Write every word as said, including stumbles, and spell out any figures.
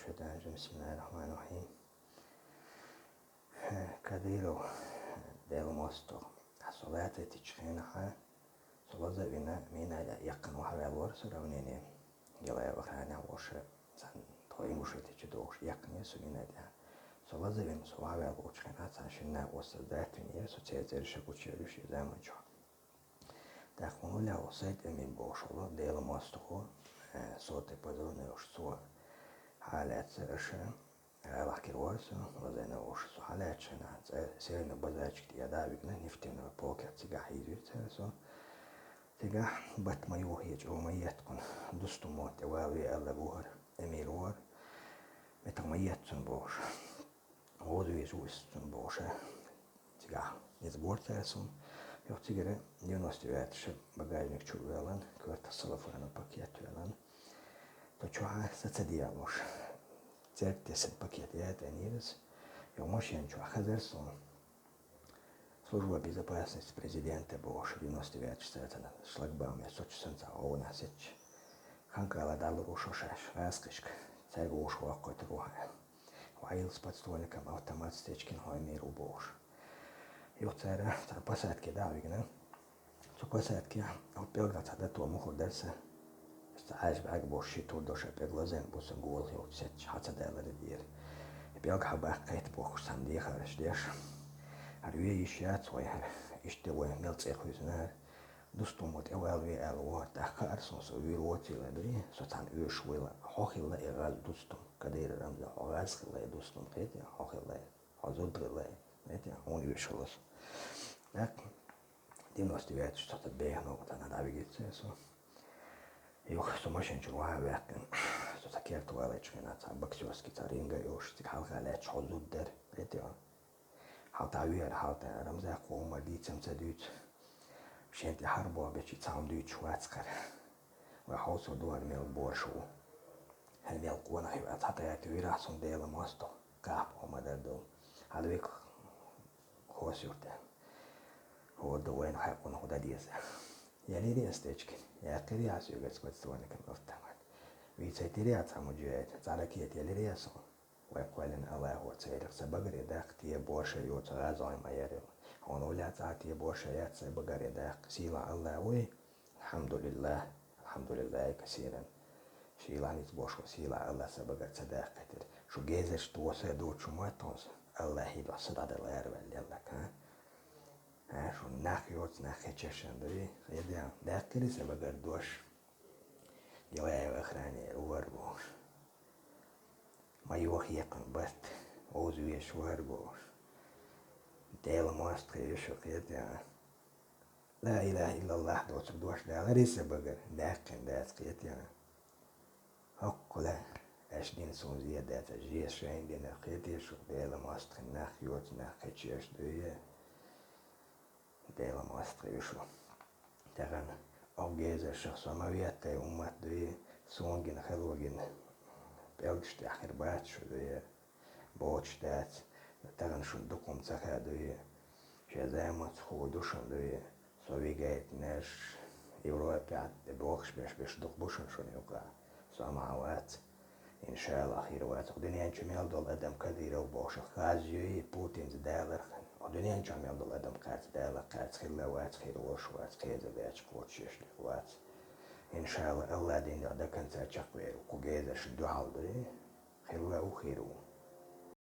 Шайтан, бисмиллахир-рахманир-рахим. Кадыров, Дела мостагӀа, со лаьцача хенахь, со лаза а вина, мина тӀехь эккхана охьаваьлла вара со равнение. Гелаев охранник волуш, цхьана тхо Ингушетичу догӀуш эккхана со мина тӀехь. Со лаза а вина, со охьаваьлла волчу хенахь, цхьана шина накъостаца датта винера, со церан цӀераш гучуевлира и заман чохь. ТӀаккха хӀун лаьа, Сайд-Эмин бохуш волу Дела мостагӀа, э, со тӀе позвонивши, цо хьалаьцна аша, гӀалахь кхера вара со, лазийна волуш со хьалаьцча хенахь, цӀа севна базарчик тӀе дӀа а вигна, нефтяной полкех цигахь хьийзира цара со. Цигахь бат ма йохье, чӀогӀа ма етта кхунна, дустумо тӀе вала ве аьлла ву хӀара, Эмир ву хӀара, меттах ма етта цунна бохуш. Гоза веза ву иза цунна бохуш, цигахь иза гора цара суна. Юха цигара девяносто девятый багажник чу а воьллина, коьртах целлофанан пакет а воьллина. Цу чохь са ца дегӀалуш, церг тесна пакет ян тӀе нирас, юха машен чохь хазар суна. Служба безопасности президента бохуш, девяносто девятый цара цхьана шлагбаум я, со чу санна цхьа гӀовгӀанах сецча. Ханкала дӀалур ву шо шаьш, гӀазкхашка, цаьрга вовшах воккхуьйтур ву хьан. Ваилс подствольникам автомат стечкина хьо мера ву бохуш. Юха цара цхьана посадке дӀа а вигна. Цу посадке хӀокху пӀелгах цхьа дато мухур дара сан. Аса цхьа Ӏаьржа бӀаьрг бохуш ши тур долуш а пӀелг лазийна бу сан, гола хилча сецча, хьан ца далара дера. И пӀелг хьан баккхийта бохуш цхьана дехараш деш. ХӀара ве йиш яц вай хӀара, иштта вай мел цӀе хуьйсина хӀара. Дустумо тӀе вала ве аьлла ву хӀара, тӀаккха хаьара суна, со вуьйр воцийла дуй, со цхьана оьшуш вуйла. Хьо хилла и гӀаз дустум, Кадыров Рамзан, хьо гӀаз хилла и дустум, кхетий, хьо хилла и, хьо зуда хилла и, кхетий, хьуна оьшуш хилла со. ТӀаккха девяносто девятый цхьа тӀе бехна ву, цхьана дӀавигира цара со. Юха со машен чуьра ваха а ваьккхина, со цхьа керта валийча хенахь, цхьа боксерский цхьа ринга йолуш, цига хьалха лаьтташ хьо зуда дара, кхетий. Хьалта веара, хьалта Рамзакх ву хӀума дийцам ца дуьйцу. Шен тӀе хьарбо бечи цхьа хӀума дуьйцуш вац хӀара. Вай хьовсур ду хӀара мел боьрша ву. ХӀара мел къонах ю, цхьа тӀаьхьа вирахь суна Дела мостагӀа, кхахьа хӀума дар ду. Хьан веках хос юрта. ХӀора ду вайна хьаькъун хӀу дан деза. Ялире ас течкина, яьккхире а соьга подствольникан автомат. Вийцайтире а цхьа муджахид, цхьа ракета ялире а суна. Вай кхоьллина Аллахо церах сан багаре даккха, те боьрша йоцу гӀазойн ма яр ю. Хьуна уллехь цхьа те боьрша яц сан багаре даккха, сийлахь Аллах вуй. Алхьамдулиллах, алхьамдулиллахи касиран. Сийлахь ницкъ болуш ву, сийлахь Аллах сан багара ца даккхийтира. Шу гезарш доса а доцуш ма тхуна сан, Аллахьий дуьхьа са дӀадала араваьлла яллак, а? А, шу нах йоцу, нах хечешан дуй, хедя, даккхири сан багара дош. Гилаев охранник ву хӀара бохуш. Ма йохье кхунна барт, вовза везаш ву хӀара бохуш. Дела мостагӀа ю шу, кхетий. Ла илаха иллаллах доцург дош даларе сан багара, даьккхина дац, кхетий. ХӀокху лаьа аша дина суна зен дац, аш жеса шайна дина, кхетий шу, Дела мостагӀа нах йоцу, нах кхечеш дуй. Дела мостагӀа ю шу. Тахана оха гезаршах со ма веттай уммат дуй, суна гина хало гина пӀелгаш тӀехь хир бац шу дуй, боцуш дац, тахана шуна дукха хӀума ца хаьа дуй, шен заманца хӀу ду шуна дуй, со вигайтинарш Европехь тӀе бохуш беш, беш дукха бу шуна шуна юкъахь, со ма вац. Иншаллах, хир вац. Оха дуьнен чу мел долу адам Кадыров бохуш хаза юй, Путинца даларх. Оха дуьнен чу мел долу адам кхаьца даларх, кхаьца хилла вац, хир волуш вац, кхеза ваьча кхочуш вац. Иншаллах, Алла дин дуьхьа до конца чекхвер ву, кху гезаршна дуьхьал дуй.